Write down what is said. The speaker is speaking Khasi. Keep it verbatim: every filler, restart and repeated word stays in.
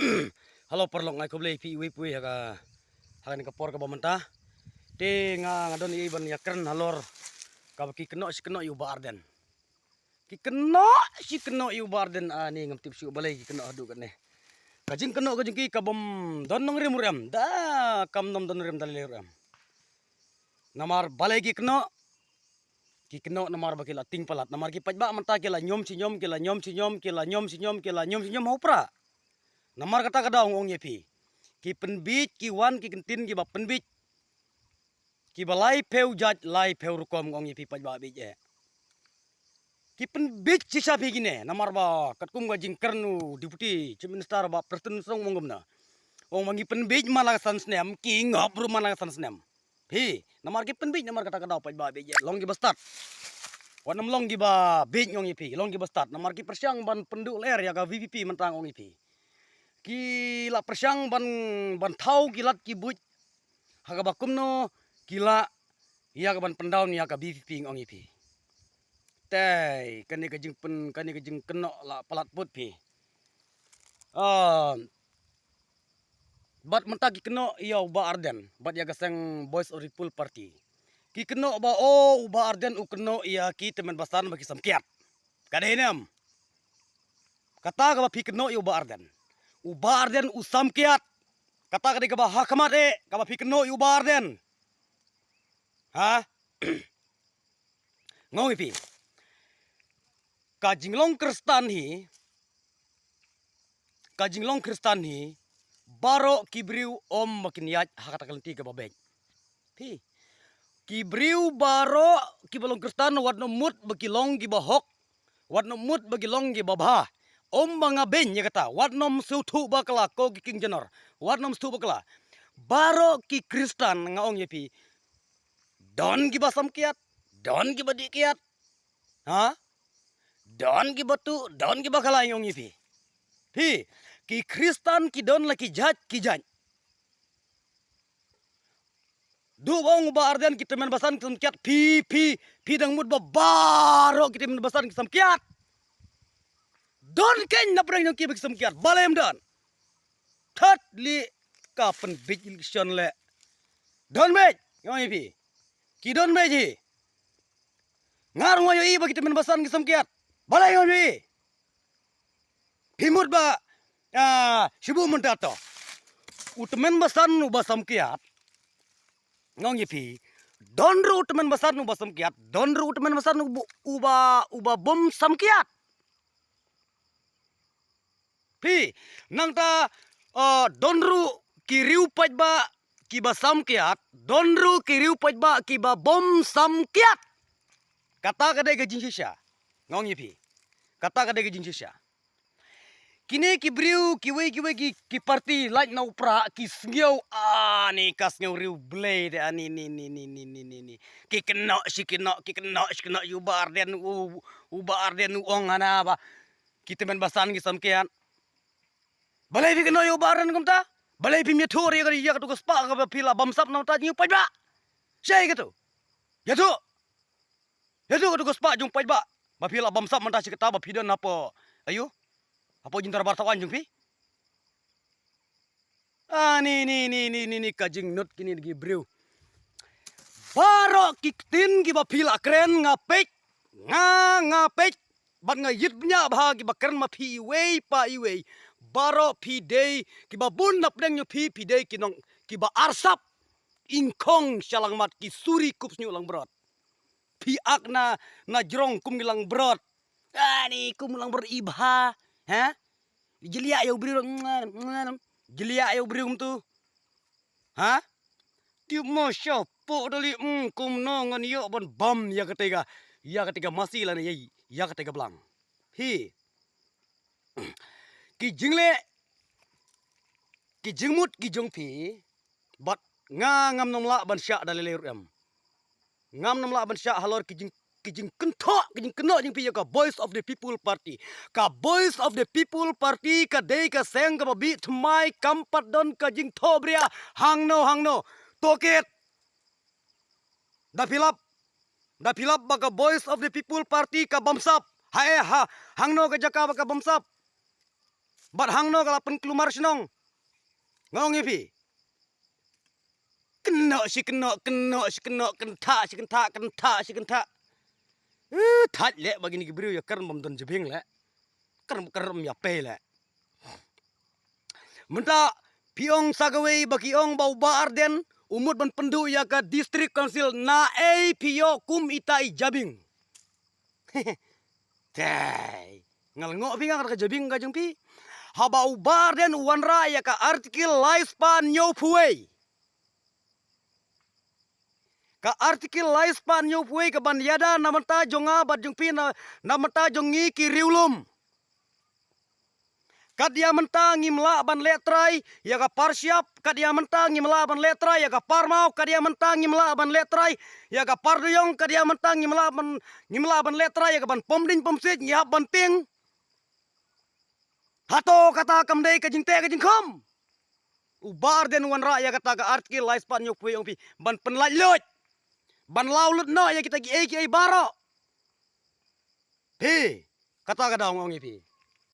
Hello paralok, nga ai khublei ïa phi iwei pa iwei ha ka, ha kane ka por kaba mynta. Te nga, nga don ïa ban ïakren halor kaba ki kynnoh shi kynnoh ïa u Bah Ardent. Ki kynnoh shi kynnoh ïa u Bah Ardent, ani ngam tip shuh balei ki kynnoh haduh katne. Ka jingkynnoh ka jong ki ka bym don nongrim ruh em, da kam don nongrim da lei ruh em. Namar balei ki kynnoh? Ki kynnoh namar ba ki la tieng palat, namar ki paidbah mynta ki la ñiom shi ñiom, ki la ñiom shi ñiom, ki la ñiom shi ñiom, ki la ñiom shi ñiom ha u Prah. Namar kata ka daw nga ong ïa phi, ki pynbiej, ki wan ki kyntien kiba pynbiej, kiba laiphew jait laiphew rukom, nga ong ïa phi paidbah, biej eh. Ki pynbiej shisha phi kine, namar ba katkum ka jingkren u Deputy Chief Minister Bah Prestone Tynsong u ong kumne. U ong ba ngi pynbiej man la ka san snem, ki ngop ruh man la ka san snem. Phi, namar ki pynbiej, namar kata ka daw paidbah, biej eh, long kiba stad. Wat nym long kiba biej, nga ong ïa phi, long kiba stad, namar ki pyrshang ban pynduh lyer ïa ka VPP mynta, nga ong ïa phi. Ki la pyrshang ban, ban thaw ki lad ki buit ha kaba kumno ki lah ïa ka ban pyndown ïa ka VPP, nga ong ïa phi. Te kane ka jingpyn, kane ka jingkynnoh la palat put phi. Ah, bad mynta ki kynnoh ïa u Bah Ardent bad ïa ka seng Voice of the People Party. Ki kynnoh ba, o, u Bah Ardent u kynnoh ïa ki tymmen basan ba ki samkiat. Ka dei ne em? Kata kaba phi kynnoh ïa u Bah Ardent, u Bah Ardent u samkiat. Kata ka dei kaba ha khmat eh, kaba phi kynnoh ïa u Bah Ardent. Ha? Nga ong ïa phi, ka jinglong Khristan hi, ka jinglong Khristan hi, baroh ki briew ym ba kin ïaid ha kata ka lynti kaba beit. Phi, ki briew baroh kiba long Khristan, wat nym mut ba ki long kiba hok, wat nym mut ba ki long kiba bha. Ym ba nga beiñ ïa kata, wat nym sngewthuh bakla ko ki king janor, wat nym sngewthuh bakla. Baroh ki Khristan, nga ong ïa phi, don kiba samkiat, don kiba dih kiat. Ha? Don kiba tuh, don kiba khlaiñ, ong ïa phi. Phi, ki Khristan ki don la ki jait ki jait. Duh ba ong u Bah Ardent ki tymmen basan ki samkiat, phi, phi, phi dang mut ba baroh ki tymmen basan ki samkiat? Don keiñ na pdeng jong ki ba ki samkiat, balei ym don? Thad lieh ka pynbiej election leh. Don beit, nga ong ïa phi. Ki don beit hi. Nga ruh nga ïohi ba ki tymmen basan ki samkiat. Balei, nga ong ïa phi. Phi mut ba, ah, shibuh mynta to, u tymmen basan uba samkiat, nga ong ïa phi, don ruh u tymmen basan uba samkiat, don ruh u tymmen basan uba, uba, uba bym samkiat. Phi, nangta, ah, don ruh ki riew paidbah kiba samkiat, don ruh ki riew paidbah kiba bym samkiat. Kata ka dei ka jingshisha, nga ong ïa phi. Kata ka dei ka jingshisha. Kine ki briew kiwei kiwei ki, ki party lait na u Prah ki sngew, ani ka sngew riewblei de, ani, ni, ni, ni. Ki kynnoh shi kynnoh, ki kynnoh shi kynnoh ïa u Bah Ardent, u, u Bah Ardent u ong hana ba ki tymmen basan ki samkiat. Balei phi kynnoh ïa u Bah Ardent kumta? Balei phim ïathuh ïa ka, ïa katu ka spah kaba phi la bamsap na uta u jingïapaidbah? Shaei katu. Ïathuh. Ïathuh katu ka spah jong u paidbah ba phi la bamsap mynta shi katta ba phi don hapoh, aiu, hapoh jingdorbar thawaiñ jong phi. Ah, ni, ni, ni, ni, ni, ni ka jingnud kine ki briew. Baroh ki ktien kiba phi la kren nga peit, nga, nga peit, bad nga ïit bniah bha kiba kren ma phi iwei pa iwei. Baroh phi dei, kiba bun na pdeng jong phi, phi dei ki nong kiba arsap, ingkhong sha langmat, ki suri kup shñiuh langbrot. Phi ak na, na jrong kum ki langbrot. Ani kum langbrot i bha, ha? Jylliew ïa u briew, jylliew ïa u briew kumtu. Ha? Tip mo shapoh da lei, mm, kumno ngan ïoh ban bam ïa katei ka, ïa katei ka masi lane ïa, ïa katei ka blang. Hi. Ki jingleh, ki jingmut ki jong phi, bad nga ngam nym lah ban shah da lei lei ruh em. Ngam nym lah ban shah halor ki jing, ki jingkynthoh, ki jingkynnoh jong phi ïa ka Voice of the People Party. Ka Voice of the People Party ka dei ka seng kaba bih thymmai, kam pat don ka jingthohbria hangno hangno. Tohkit. Da phi lap, da phi lap ba ka Voice of the People Party ka bamsap. Haei, ha, hangno ka jaka ba ka bamsap? Bad hangno ka la pynkulmar shnong. Nga ong ïa phi. Kynnoh shi kynnoh, kynnoh shi kynnoh, kynthah shi kynthah, kynthah shi kynthah. Eh, thait leh ba kine ki briew ïa kren bym don jabieng leh. Kren, kren ïa pei leh. Mynta phi ong sa kawei ba ki ong ba u Bah Ardent u mut ban pynduh ïa ka District Council, na ei phi ïoh kum ita i jabieng. Tei. Nga la ngoh phi nga ka jabieng ka jong phi. Haba u Bah Ardent u wanrah ïa ka Article lai spah hynñiew phew wei. Ka Article lai spah hynñiew phew wei ka ban ïada na bynta jong nga bad jong phi, na, na bynta jong ngi ki riewlum. Kat ïa mynta ngim lah ban leh trai ïa ka parshap, kat ïa mynta ngim lah ban leh trai ïa ka parmaw, kat ïa mynta ngim lah ban leh trai ïa ka pardoyong, kat ïa mynta ngim lah ban, ngim lah ban leh trai ïa ka ban pom ding pom siej, ngi hap ban tieng. Hato kata kam dei ka jingteh ka jingkhum? U Bah Ardent u wanrah ïa kata ka Article lai spah hynñiew phew wei, ong phi, ban pynlait luid, ban law lut noh ïa kita kiei kiei baroh. Phi, kata ka daw nga ong ïa phi.